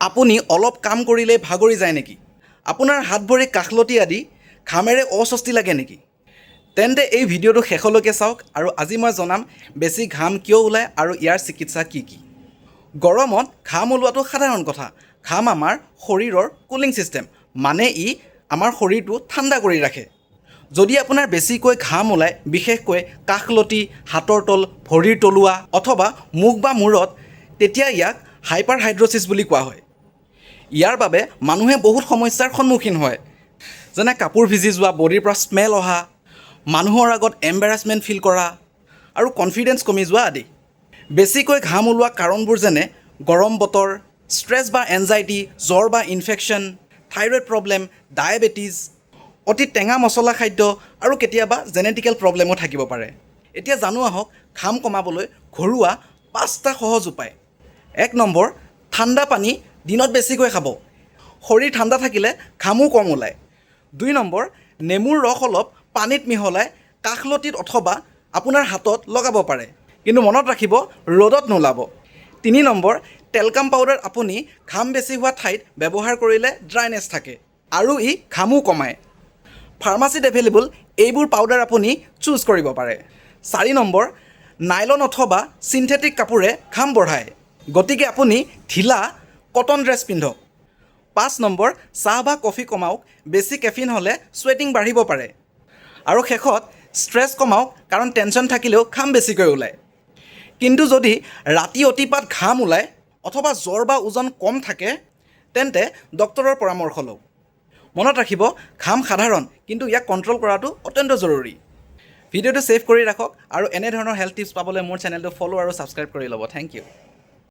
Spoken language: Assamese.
আপুনি অলপ কাম কৰিলেই ভাগৰি যায় নেকি? আপোনাৰ হাত ভৰি, কাষলতি আদি ঘামেৰে অস্বস্তি লাগে নেকি? তেন্তে এই ভিডিঅ'টো শেষলৈকে চাওক আৰু আজি মই জনাম বেছি ঘাম কিয় ওলায় আৰু ইয়াৰ চিকিৎসা কি কি। গৰমত ঘাম ওলোৱাটো সাধাৰণ কথা। ঘাম আমাৰ শৰীৰৰ কুলিং ছিষ্টেম, মানে ই আমাৰ শৰীৰটো ঠাণ্ডা কৰি ৰাখে। যদি আপোনাৰ বেছিকৈ ঘাম ওলায়, বিশেষকৈ কাষলতি, হাতৰ তল, ভৰিৰ তলুৱা অথবা মুখ বা মূৰত, তেতিয়া ইয়াক হাইপাৰ হাইড্ৰছিছ বুলি কোৱা হয়। ইয়াৰ বাবে মানুহে বহুত সমস্যাৰ সন্মুখীন হয়, যেনে কাপোৰ ভিজি যোৱা, বডিৰ পৰা স্মেল অহা, মানুহৰ আগত এম্বেৰাছমেণ্ট ফিল কৰা আৰু কনফিডেঞ্চ কমি যোৱা আদি। বেছিকৈ ঘাম ওলোৱা কাৰণবোৰ যেনে গৰম বতৰ, ষ্ট্ৰেছ বা এনজাইটি, জ্বৰ বা ইনফেকশ্যন, থাইৰইড প্ৰব্লেম, ডায়েবেটিছ, অতি টেঙা মছলা খাদ্য আৰু কেতিয়াবা জেনেটিকেল প্ৰব্লেমো থাকিব পাৰে। এতিয়া জানো আহক ঘাম কমাবলৈ ঘৰুৱা পাঁচটা সহজ উপায়। 1 নম্বৰ, ঠাণ্ডা পানী দিনত বেছিকৈ খাব। শৰীৰ ঠাণ্ডা থাকিলে ঘামো কম ওলায়। 2 নম্বৰ, নেমুৰ ৰস অলপ পানীত মিহলাই কাষলতিত অথবা আপোনাৰ হাতত লগাব পাৰে, কিন্তু মনত ৰাখিব, ৰ'দত নোলাব। 3 নম্বৰ, টেলকাম পাউডাৰ আপুনি ঘাম বেছি হোৱা ঠাইত ব্যৱহাৰ কৰিলে ড্ৰাইনেছ থাকে আৰু ই ঘামো কমায়। ফাৰ্মাচীত এভেইলেবল এইবোৰ পাউডাৰ আপুনি চুজ কৰিব পাৰে। 4 নম্বৰ, নাইলন অথবা চিন্থেটিক কাপোৰে ঘাম বঢ়ায়, গতিকে আপুনি ঢিলা কটন ড্ৰেছ পিন্ধক। 5 নম্বৰ, চাহ বা কফি কমাওক। বেছি কেফিন হ'লে চুৱেটিং বাঢ়িব পাৰে। আৰু শেষত ষ্ট্ৰেছ কমাওক, কাৰণ টেনশ্যন থাকিলেও ঘাম বেছিকৈ ওলায়। কিন্তু যদি ৰাতি অতিপাত ঘাম ওলায় অথবা জ্বৰ বা ওজন কম থাকে, তেন্তে ডক্তৰৰ পৰামৰ্শ লওক। মনত ৰাখিব, ঘাম সাধাৰণ, কিন্তু ইয়াক কণ্ট্ৰল কৰাটো অত্যন্ত জৰুৰী। ভিডিঅ'টো ছেভ কৰি ৰাখক আৰু এনেধৰণৰ হেল্থ টিপছ পাবলৈ মোৰ চেনেলটো ফ'ল' আৰু ছাবস্ক্ৰাইব কৰি ল'ব। Thank U.